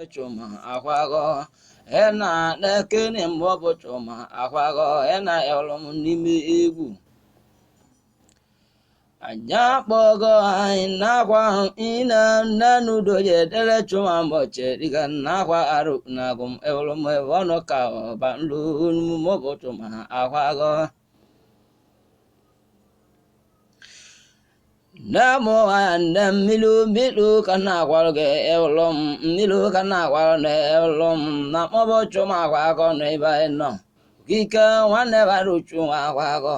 Chuma akwago ena na-ekene mgbe bụ chuma akwago ena ịhụrụ m n'ime egwu anyị akpọgo anyị nakwa ina nnenudo ji edere chuma mbọchị dịka nakwa arụ na-agụ m ịhụrụ m ebe ọnụ ka ọba nlu mọbụ chuma akwago nne m nne mmiri mmiri ka na-agwarụ gị ịhụrụ m mmiri ka na-agwarụ na ịhụrụ m na mkpọbụ chuma akwago na ebe anyị nọ okike nwanne bara uchu akwago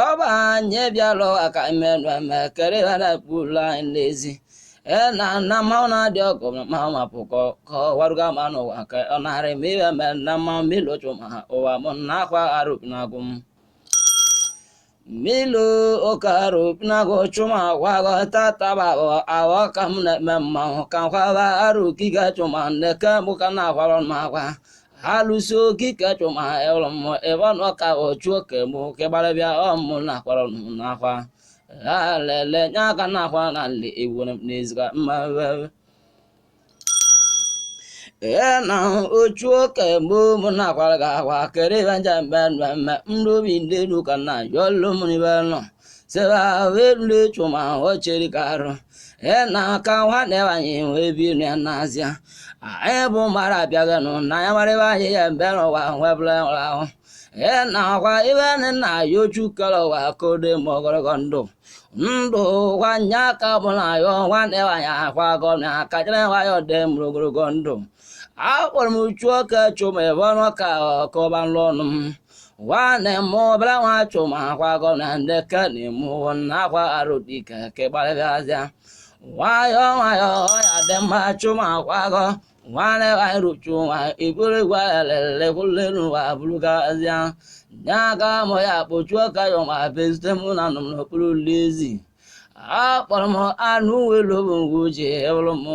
ọ bụ anyị bịara ụwa ka imenụ eme kere ihe na-ekpuru anyị n'ezi e na nna mmanwụ na-adị ọgụ mmanwụ mapụkọ ka ọ waruga ma n'ụwa ka ọ narị ma ibe me na mmanwụ mmiri chuma ụwa mụ na akwa arụ na-agụ m mmiri oke arụ na-agụ chuma akwago tata bụ awọ ka m na-eme mmanwụ ka nkwaba arụ kike chuma nneke mụ ka na-akwara m akwa alụsị okike chuma ịlụ m ebe ọ nọ ka ochu oke mụ ke gbara bịa ọ mụ na-akwara m n'akwa ha lele nye aka na-akwa na nle ewu n'eziga mma ee na ochu oke mụ mụ na-akwara gị akwa kere ibe nje mbe mmemme ndobi ndelu ka na yọlụ m n'ibe nọ sebe welu chuma ocheri ka arụ ee na aka nwanne anyị wee bi ya n'azịa anyị bụ mara abịaghị nụ na ya mara ebe anyị ya mbe n'ụwa nwebụla nwụrụ ahụ ee na akwa ibe nna ya ochu kere ụwa kode ma ogologo ndụ ndụ nwanye aka bụ na ya nwanne anyị akwa gọ na aka jere nwayọ dị mụrụ ogologo ndụ akpọrọ m uchu oke chụma ebe ọnụ ka ọkọba nlụ ọnụ m nwanne m obere nwa chụma akwa gọ na ndị ke na-eme na akwa arụ dike ke gbarịbịazịa nwayọ nwayọ ya dị mma chụma akwa gọ nwanne anyị ruchu nwa iburu gwa lele kwulelu wa bụrụgazịa nye aka mụ ya kpochuo ka ya ma bezute mụ na nọ m n'okpuru ụlọ ezi akpọrọ m anụ welu bụ ngwu ji ewuru m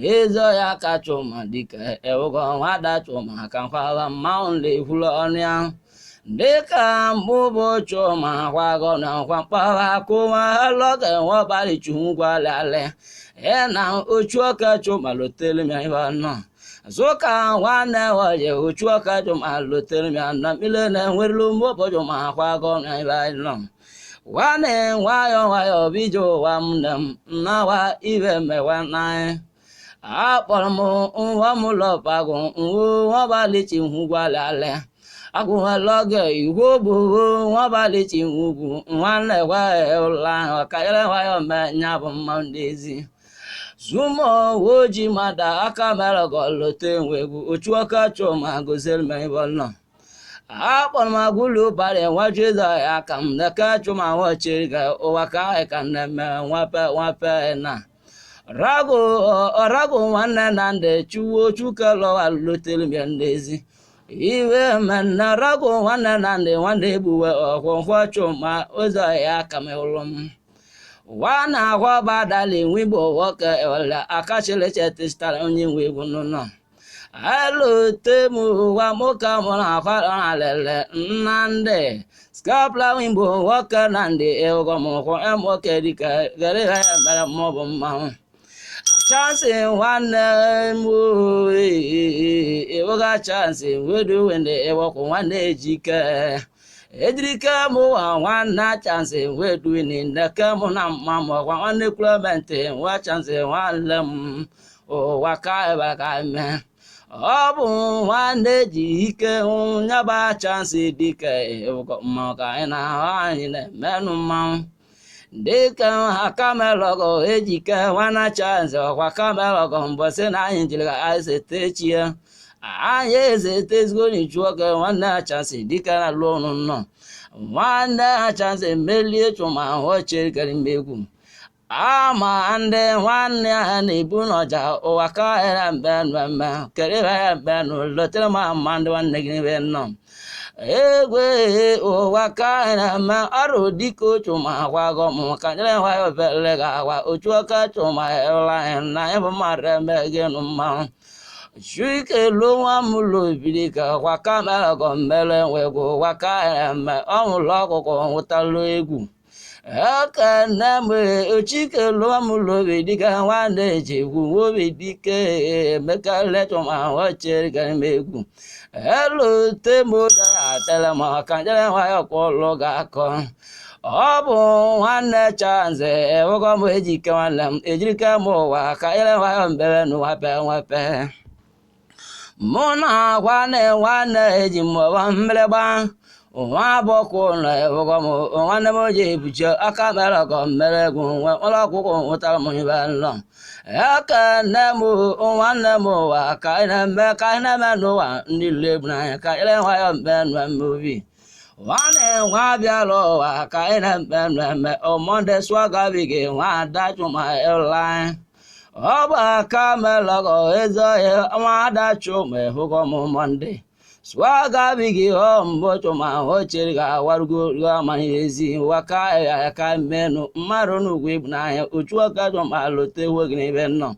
ezo ya ka chụma dịka ewugo nwada chụma ka nkwaba mmanwụ na-ekwulu ọnụ ya dịka mbụ bụ chụma kwago na nkwa mkpagha kụwa lọga enwe chungwalale e na ochu ọka chụma lotere m ya ibe nọ zụka nwanne oje ochu ọka chụma lotere m ya na mmiri na-enwerelu mbụ chụma kwago na ibe nọ nwanne nwayọ nwayọ bido ụwa m nne m nawa ibe mewa n'anyị akpọrọ m nwa m lọpagụ nwabalịchi hụgwalale agụwalọge igwe gboo nwabalịchi ugwu nwanne gwa ụlọ ahụ ka ere nwayọ mee nya bụ mma n'ezi zumo oji mada aka mere gọlote nwegwu ochu ọka chụma gozere m ebe nọ akpọrọ m agwụlụ bara nwaju ịzọ ya ka m neke chụma nwọchiri ga ụwa ka anyị ka na-eme nwape nwape na rago ọrago nwanne na ndị chuwo chukelọwa lotere m ya n'ezi iwe mena rago nwanne na ndị nwanne egbuwe ọkwọnkwọ chụma ụzọ ya ka m hụrụ m nwa na-akwa gbadala enwe igbo nwoke ọla akachilechetistara onye nwe egwu n'ụlọ alute m ụwa nwoke mụrụ akwa na lele nnamdị skapla igbo nwoke na ndị ịgọ m ụkwụ nwoke dịka gere ha ya mere maọbụ mmanwụ chansị nwanne m ịwụga chansị wedu wende ịwọkwụ nwanne ejike ejirike m ụwa nwanne chansị wedu nneke mụ na mma m ọkwa nwanne Clement nwa chansị nwanne m ụwa ka ebe ka eme ọ bụ nwanne ji ike nyaba chansị dike ịwụkọ mmanwụ ka anyị na-ahụ anyị na-emenụ mmanwụ dịka ha kamelọgọ ejike nwana chansị ọkwa kamelọgọ mbọsị na anyị jiri ka anyị sete chi ya anyị ezete ezigbo n'ichu oke nwanne ha chansị dike na alụ ọnụ nnọọ nwanne ha chansị melie chụma ochirikere mmegwu ama ndị nwanne ha na-ebu n'ọja ụwa ka era mbe mmemme kere ya mbe lotere ma ama ndị nwanne gị ebe nọ egwe ụwa ka na-eme ọrụ dịka ochu ma agwago m ka nyere nwayọ bele ga agwa ochu ọka chụma ịla na ịbụ mmadụ eme gị nụ mmanwụ chuike lu nwa m lobiri ka kwa kamera gọ mmere nwegwu ụwa ka eme ọnwụlụ ọkụkọ nwụtalụ egwu. Ekene m ochike lụọ m lobi dike nwanne echekwu obi dike emeka lechụma ochere m egwu elute m atele m ka njere nwayọ kwụlụ ga-akọ. Ọ bụ nwanne chanze ewego m ejike nwanne m ejirike m ụwa ka ere nwayọ mbebe n'ụwape nwepe mụ na nwanne nwanne eji m ọwa mgbịrịgba nwa bọkwụ na ewego m nwanne m ji ebuche aka mere ọgọ mere egwu nwe ụlọ akwụkwọ nwụtara m ibe nlọ. Ekene m nwanne m ụwa ka ị na-eme ka ị na-eme n'ụwa ndị legbu n'anya ka ire nwayọ mbe nwe obi nwanne nwa bịara ụwa ka ị na-eme mmemme ọmọnde swagabigi nwa ada chụma ịla ọ bụ aka melọgọ eze ọhịa nwa ada chụma ịhụgọ m mọnde swagabigi ọ mbụ chụma o chere ga awarugo amara ezi waka ya ka mmenụ mmadụ n'ugwu ibu n'anya ochu aka chụma lotewo gị n'ebe nọ.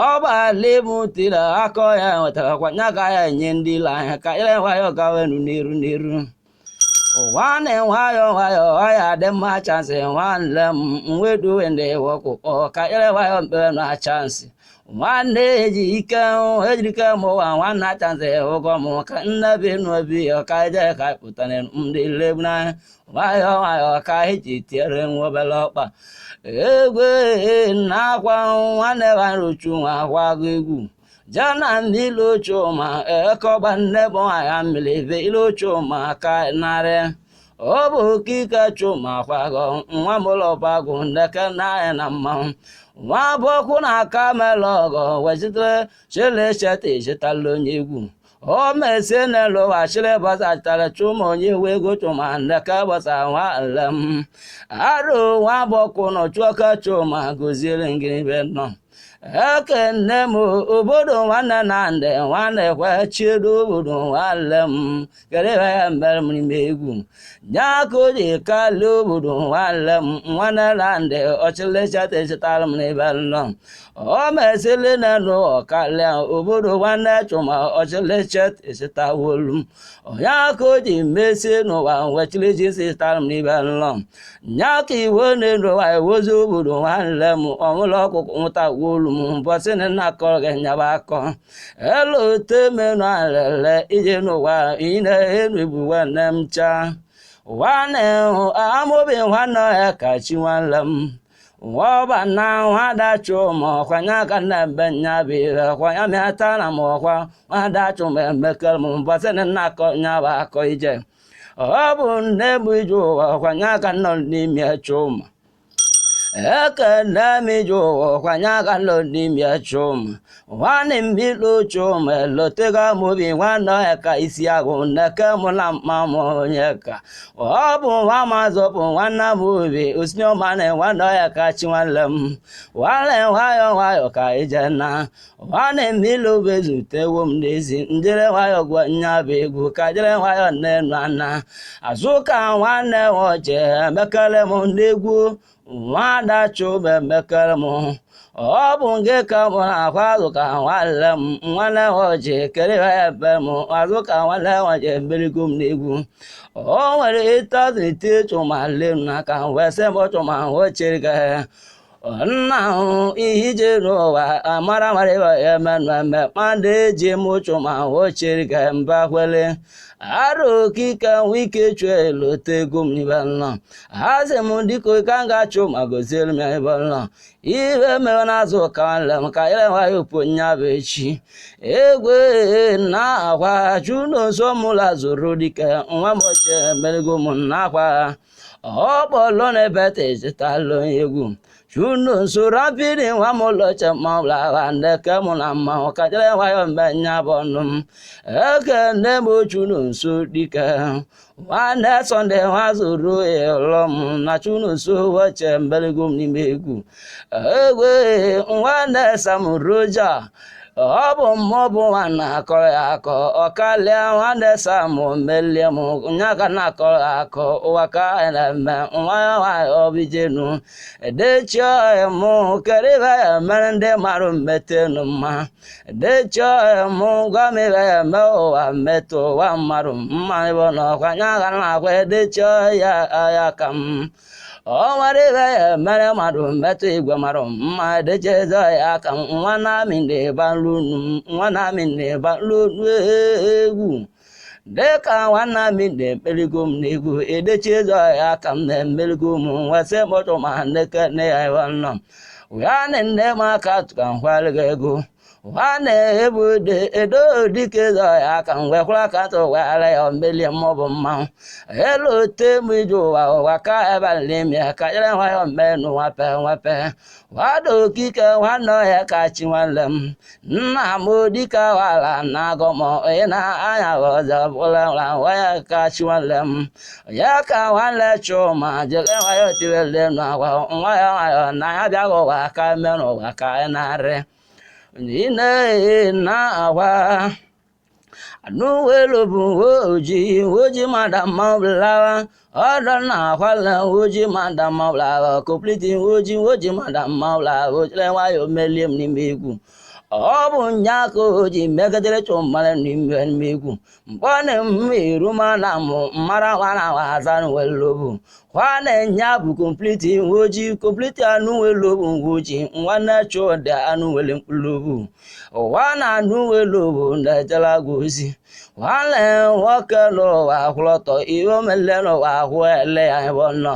Ọ gbalị m tiri akọ ya nwetara nya ka ya enye ndị ile anya ka ire nwayọ gawenu n'iru n'iru. Nwanne nwayọ nwayọ ọya dị mma chansị nwanne m nweduwe ndị wọkụkọ ka ire nwayọ mkpere na chansị nwanne eji ike ejirike m ụwa nwanne chansị ụgwọ m ka nne bi n'obi ka ije ka pụtara ndị legbu n'anya nwayọ nwayọ ka eji tiere nwa obere ọkpa egwe na-akwa nwanne baruchu nwa akwa egwu jana mmiri ochuma ekọgba nne bụ nwaanyị mmiri ebe ilu ochuma ka narị ọ bụ kike chuma kwago nwa mụlọbagụ ndeke n'anya na mmanwụ nwa bọkwụ na aka melọgọ wezitere chile cheta echetala onye egwu o mesie n'elu ụwa chile bọsatara chuma onye iwe ego chuma ndeke bọsa nwa nlem arụ nwa bọkwụ nọ chụọka chuma goziere ngịrịbe nọ. Ekene m obodo nwanne na ndị nwanne kwe chiedo obodo nwanne m kedu ihe ya mere m n'ime egwu nya ka o ji kalie obodo nwanne m nwanne na ndị ọchịlịchatechetara m n'ebe nọ o mesịrị n'elu ọkalịa obodo nwanne chụma ọchịlịchatechetawolu m ọnya ka o ji mesie n'ụwa wechiliji sitara m n'ebe nọ nya ka iwe n'elu ụwa ewozi obodo nwanne m ọnwụlọ ọkụkụ nwụta wolu m mbọsị na nna akọrọ gị nyaba akọ elu temenu alele ije n'ụwa ine enu ibu nwanne m cha nwanne amobi nwanne ya ka chi nwanne m nwọba na nwada chụma ọkwa nya ka nna mbe nya bụ ihe ọkwa ya mịata na m ọkwa nwada chụma emekere m mbọsị na nna akọ nyaba akọ ije ọ bụ nne bụ ije ụwa ọkwa nya ka nọ n'ime chụma ekene m ije ụwa ọkwa nya ka nọ n'ime chụma nwanne m ilu chụma elotega m obi nwanne ya ka isi agụ nneke mụ na mma m onye ka ọ bụ nwa mazọpụ nwanne m obi osinye na nwanne ya ka chi nwanne m nwanne nwayọ nwayọ ka ije na nwanne m ilu bụ ezutewo m n'ezi njere nwayọ gwa nya bụ egwu ka jere nwayọ nne na azụ ka nwanne nwoche emekere m n'egwu nwada chụba emekere m ọ bụ nke ka mụ na-akwa azụ ka nwanne m nwanne nwoche kere ebe m azụ ka nwanne nwoche mberigo m n'egwu o nwere ịtazite chụma lem n'aka wee sị m chụma nwochere ga nna ihe ije n'ụwa amara mara ịba eme eme mmadụ eji m chụma nwochere ga mba kwele arụ okike nwike chụọ elote ego m n'ibe nlọ asị m dịka ka m ga-achụ ma goziere m ya ebe nlọ ibe mere na azụ ka nwanne m ka ire nwayọ pụ nya bụ echi egwe na akwa chụnonso mụla zụrụ dike nwa m ochie emerigo m na akwa ọ kpọlọ na ebete echetalụ egwu chunu nso rapidi nwa m ụlọche ma ọbụla ndeke mụ na mmanwụ ka jere nwayọ mgbe nya bụ ọnụ m ekene m chunu nso dike nwanne sọnde nwa zuru ịlọ m na chunu nso weche mbeligo m n'ime egwu egwe nwanne sam roja ọ bụ mmụọ bụ nwanne akọrọ ya akọ ọkalịa nwanne sam melie m nya ka na-akọrọ ya akọ ụwa ka anyị na-eme nwayọ nwayọ bijenu edechi mụ kere ibe ya mere ndị marụ mmetenu mma edechi mụ gwa m ibe ya eme ụwa mmetụ ụwa mmadụ mma ịbụ na ọkwa nya ka na-akwa edechi ya ya ka m Ọ nwere ibe ya mere mmadụ mmetụ igwe mmadụ mma dechezọ ya ka nwa na-amị na-eba nlunu, nwa na-amị na-eba nlunu egwu dịka nwanna m na-emeligo m n'egwu edechezọ ya ka m na-emeligo m nwesị mkpọtụ ma nneke nne ya ebe nọ ya na nne m aka tụka nkwalịga ego nwanne ebu edo dike zọ ya ka m wekwara aka tụwara ya melie maọbụ mmanwụ elu te m ije ụwa ụwa ka ebe n'ime ya ka nyere nwayọ mee nwape nwape wado okike nwanne ọhịa ka chi nwanne m nna m dike wala na agọ m onye na-anya ọzọ bụla nwa ya ka chi nwanne m ya ka nwanne chụma jere nwayọ tiwele n'agwa nwayọ nwayọ na ya bịaghị ụwa ka eme n'ụwa ka anyị narị ine na-agwa anụwelu bụ oji oji madama bụlawa ọdọ na-akwala oji madama bụlawa kompliti oji oji madama bụlawa ojire nwayọ melie m n'ime egwu ọ bụ nya ka oji megidere chụmara n'ime n'ime egwu mkpọne m eruma na mụ mara nwa na aza nwelobu kwane nya bụ kompliti oji kompliti anụ nwelobu oji nwanne chụdị anụ nwere mkpụrụobu ụwa na anụ nwelobu na-ejela gị ozi nwanne nwoke n'ụwa kwụlọtọ ihe omele n'ụwa hụ ele ya ebe ọ nọ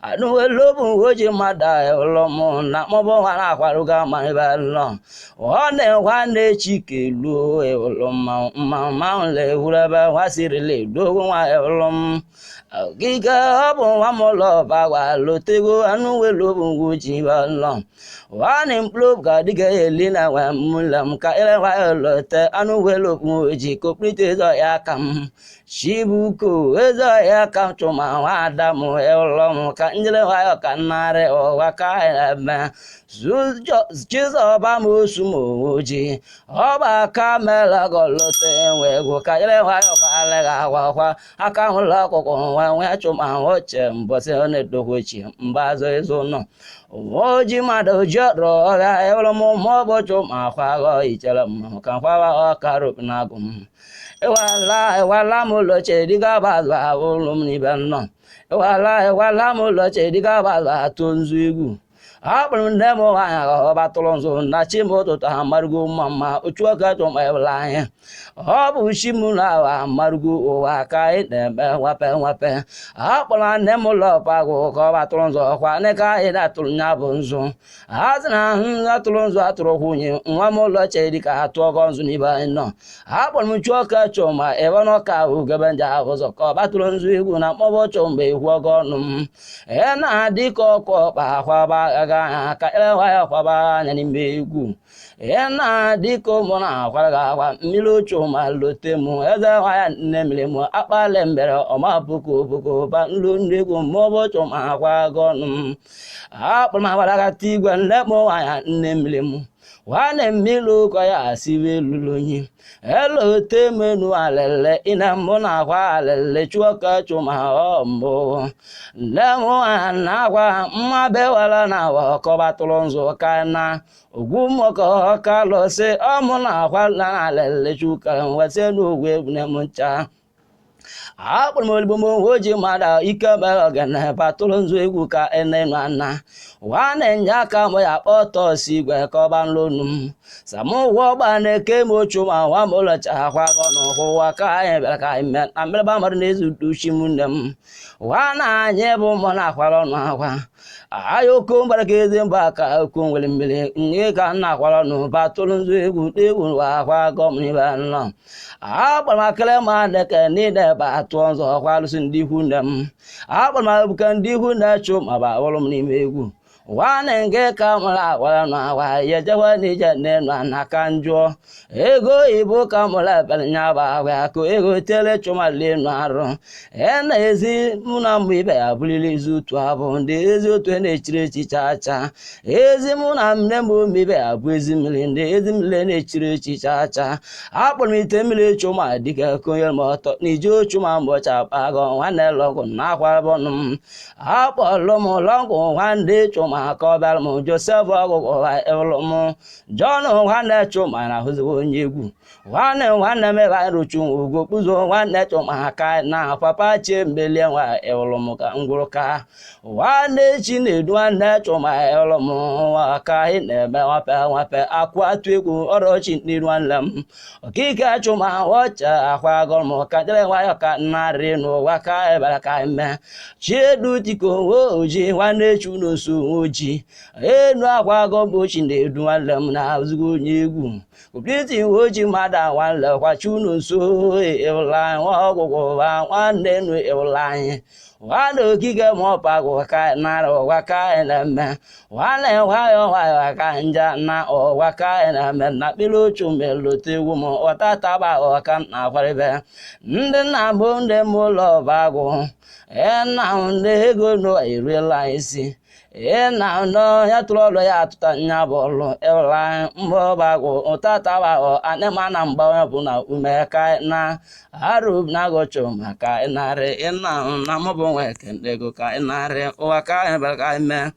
anụ nwelobu oji mmadụ ụlọ mụ na mọbụ nwa na-akwaruga ma ebe nọ nwanne nwanne chike luo ụlọ mmanwụ mmanwụ na-ewuru ebe nwa sirila edogo nwa ụlọ m ogige ọ bụ nwa m ụlọ bagwa lotego anụ welu bụ ji lọ nwanne mkpụrụ ka dịga eli na nwa mụlọ m ka ele nwa lote anụ welu bụ ji koplite ezọ ya ka m chibuko ezọ ya ka m chụma nwa ada m ụlọ m ka njere nwayọ ka nnarị ụwa ka eme chizọba m osu m oji ọba ka mela gọlọte enwe egwu ka ele nwayọ kwa ga agwa kwa aka hụla ọkụkọ nwa nwe chụma oche mbọsị ọ na-edokwechi mba azụ ịzụ nọ oji mmadụ ji ọrụ ọrịa ewere m ma ọ bụ chụma akwa ghọ ichere m ka nkwawa ọka ropu na agụ m ịwala ịwala m ụlọ chediga bazụ ụlọ m n'ibe nnọ ịwala ịwala m ụlọ chediga bazụ atụ nzu egwu akpụrụ nne m nwaanyị ka ọ batụrụ nzu na chi m ụtụtụ amarụgo mma mma otu aka chụma ebula anyị ọ bụ chi m na awa amarụgo ụwa ka anyị na-eme nwape nwape akpọrọ nne m ụlọ ọpagụ ka ọ batụrụ nzu ọkwa ndị ka anyị na-atụrụ nya bụ nzu a sị na atụrụ nzu atụrụ nwunye nwa m ụlọ chedi ka atụ ọgọ nzu n'ibe anyị nọ akpọrọ m chuoka chụma ebe n'ọka ugebe nje ahụ ụzọ ka ọ batụrụ nzu egwu na mkpọbọ chụ mgbe egwu ọgọ ọnụ m e na-adị ka ọkụ ọkpa akwaba aga aka ele nwayọ kwaba anya n'ime egwu e na-adị ka ụmụ na-akwara gị akwa mmiri ochu ma lote m eze nwaya nne mmiri m akpali mbere ọma puku puku ba nlu ndị egwu maọbụ chụ ma akwa gị ọnụ m akpụrụ m agbaragata igwe nne m nwaya nne mmiri m nwanne mmiri ụkọ ya asiwe lulu onye elote menu alele ina mụ na-akwa alele chụọka chụma ọ mbụ nne m na-akwa mma bewara na ọkọba tụrụ nzụ ka na ogwu mmụkọ ka lụsị ọmụ na-akwa na alele chụka nwesị n'ogwu egwu m ncha akpụrụ m oligbo m oji mmadụ ike mere ogene batụrụ nzu egwu ka enenu ana nwanne nye aka m ya kpọtọ si igwe ka ọba nlonu m samụgwọ ọgba na-eke m ochu ma nwa m ụlọcha akwa gọ n'ụwa ka anyị bịara ka anyị mee na mmereba mmadụ na-ezu uchi m nne m nwanne anyị bụ mụ na-akwara ọnụ akwa aya oko mgbara ka eze mba ka okwu nwere mmiri nye ka nna akwara ọnụ batụrụ nzu egwu egwu akwa gọ m n'ibe nnọọ akpọrọ m akịrị ma deke niile ba atụọ nzọ ọkwa alụsị ndị ikwu nne m akpọrọ m ebuka ndị ikwu na-echụ ma ba awụrụ m n'ime egwu nwanne nke ka mụrụ agwara na agwa ya ejekwa n'ije n'elu anaka njụọ ego oyibo ka mụrụ ebere nya bụ agwa ka ego tere chụmali enu arụ e na-ezi mụ na mgbe ibe ya buliri izu otu abụ ndị ezi otu na-echiri echi chaa chaa ezi mụ na nne m ome ibe ya bụ ezi mmiri ndị ezi mmiri na-echiri echi chaa chaa akpọrọ m ite mmiri chụma dịka konyere m ọtọ na ije ochụma mbọcha akpagọ nwanne lọgụ na akwarabọnụ m akpọrọ m lọgụ nwanne chụma Chuma ka ọ bịara m Josef ọgụgụ ịlụ m Jọn nwanne Chuma na ahụziwo onye egwu nwanne nwanne m ebe anyị rụchu ugo kpụzo nwanne Chuma ka na papa chie mbelie nwa ịlụ m ka ngwụrụ ka nwanne Chinedu nwanne Chuma ịlụ m nwa ka anyị na-eme nwape nwape akwa atụ egwu ọrụ Chinedu nwanne m okike Chuma ọcha akwa agọrọ m ka jere nwayọ ka narị n'ụwa ka ebere ka eme Chiedu tiko oji nwanne Chunoso oji enu akwa agọ bụ Chinedu nwanne m na-azụgo onye egwu obriti oji mmadụ nwanne kwa Chunoso ịwụla nwa ọgwụgwụ nwanne nu ịwụla anyị nwanne okike ma ọpagụ ka nara ụwa ka anyị na-eme nwanne nwayọ nwayọ ka nja na ụwa ka anyị na-eme na mkpịrị ochu melote egwu m ọtataba ọka m na-akwarịbe ndị nna bụ ndị m ụlọ ọbagụ ịna ndị ego nọ eruela isi ịna nọ ya tụrụ ọlụ ya atụta nya bụ ọlụ ịwụla mbọbagụ ụtataba anịma na mgbanwe bụ na ume ka na arub na agọchọ maka ịnarị ịna na mụbụ nwa ekendego ka ịnarị ụwa ka anyị bara ka anyị mee.